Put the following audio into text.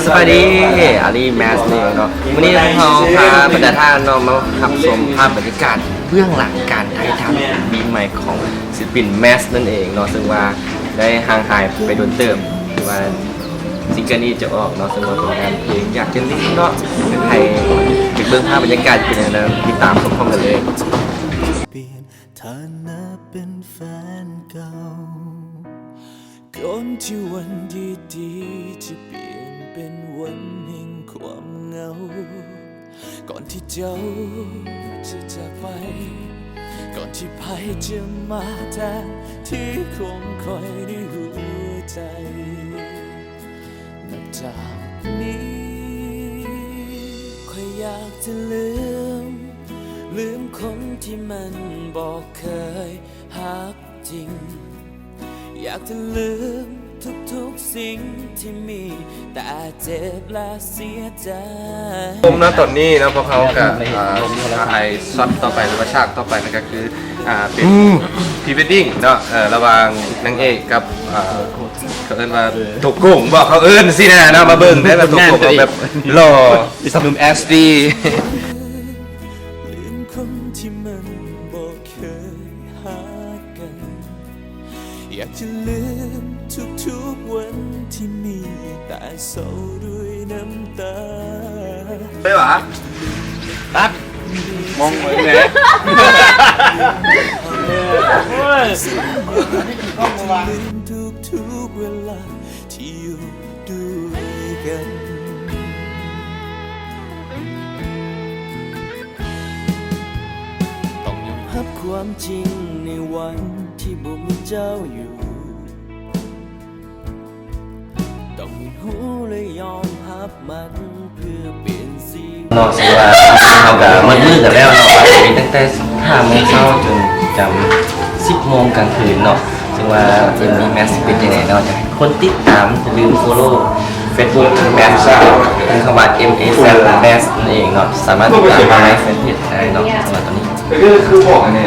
ສະບາຍດີ ອາລີ ແມັດ ນີ້ເນາະ. ມື້ນີ້ພວກເຮົາພາບັນດາທ່ານເນາະ ມາຮັບຊົມພາບບັນຍາກາດເບື້ອງຫຼັງການຖ່າຍທຳເອັມວີໃໝ່ຂອງສິລປິນ ແມັດ ນັ້ນເອງເນາະ, ເຊິ່ງວ່າໄດ້ຫ່າງຫາຍໄປດົນເຕີບ ທີ່ວ່າຊິງເກີນນີ້ຈະອອກເນາະ, ເຊິ່ງວ່າເປັນງານເພງຢາກຈະລືມເນາະ. ໃຫ້ໄປເບິ່ງພາບບັນຍາກາດເປັນຈັ່ງໃດ ຕິດຕາມຊົມພ້ອມກັນເລີຍ. ປ່ຽນຖານະເປັນແຟນເກົ່າ ກ່ອນທີ່ວັນດີໆ ຈະປ່ຽນເປັນວັນແຫ່ງຄວາມເຫງົາ, ກ່ອນທີ່ເຈົ້າຈະຈາກໄປ, ກ່ອນທີ່ໃຜຈະມາແທນທີ່ຂອງຂ້ອຍໃນຫົວໃຈ. ນັບຈາກນີ້ ຂ້ອຍຢາກຈະລືມ, ລືມຄົນທີ່ມັນບໍ່ເຄີຍຮັກຈິງ. ຢາກຈະລືມທຸກໆສິ່ງທີ່ມີແຕ່ເຈັບ ແລະ ເສຍໃຈ. ຜົມເນາະ ຕອນນີ້ເນາະ ພວກເຮົາກະ ອ່າ ຖ່າຍຊັອດຕໍ່ໄປ ຫຼືວ່າສະໜາມຕໍ່ໄປ ນັ້ນກະຄື ອ່າ ເປັນ Pre Wedding ເນາະ ເອີ ລະຫວ່າງນາງເອກກັບ ອ່າ ເຂົາເອີ້ນວ່າໂຕໂກງບໍ ເຂົາເອີ້ນຊີ້ນະເນາະ. ມາເບິ່ງໄດ້ວ່າໂຕໂກງເຂົາແບບຫຼໍ່ ໜຸ່ມ ເອັສ ດີ ລືມຄົນທີ່ມັນບໍ່ເຄີຍຮັກກັນ. ຢາກຈະລືມທຸກໆວັນທີ່ມີແຕ່ເສົ້າດ້ວຍນ້ຳຕາ. ໄປຫວາ? ຕັດ ມອງໄວ້ແຫຼະ. ລືມທຸກໆເວລາທີ່ຢູ່ດ້ວຍກັນ. ຕ້ອງຍອມຮັບຄວາມຈິງໃນວັນທີ່ບໍ່ມີເຈົ້າຢູ່. ຕ້ອງຮຽນຮູ້ ແລະ ຍອມຮັບມັນເພື່ອປ່ຽນຊີວິດ. ເນາະ ເຊິ່ງວ່າເຮົາກະໝົດມື້ກັນແລ້ວເນາະ, ມີຕັ້ງແຕ່ຫ້າໂມງເຊົ້າຈົນຈຳສິບໂມງກາງຄືນເນາະ. ເຊິ່ງວ່າເອັມວີ ແມັດ ຊິເປັນຈັ່ງໃດເນາະ, ຢາກໃຫ້ທຸກຄົນຕິດຕາມ, ຢ່າລືມ follow Facebook ແມັດ ເອີ້ນຄຳວ່າ ເອັມ ເອ ແຊັດ ແມັດ ນັ້ນເອງເນາະ. ສາມາດຕິດຕາມໄດ້ໃນແຟນເພຈໄດ້ເນາະ. ສຳລັບຕອນນີ້ ຄື ຄືບອກອັນນີ້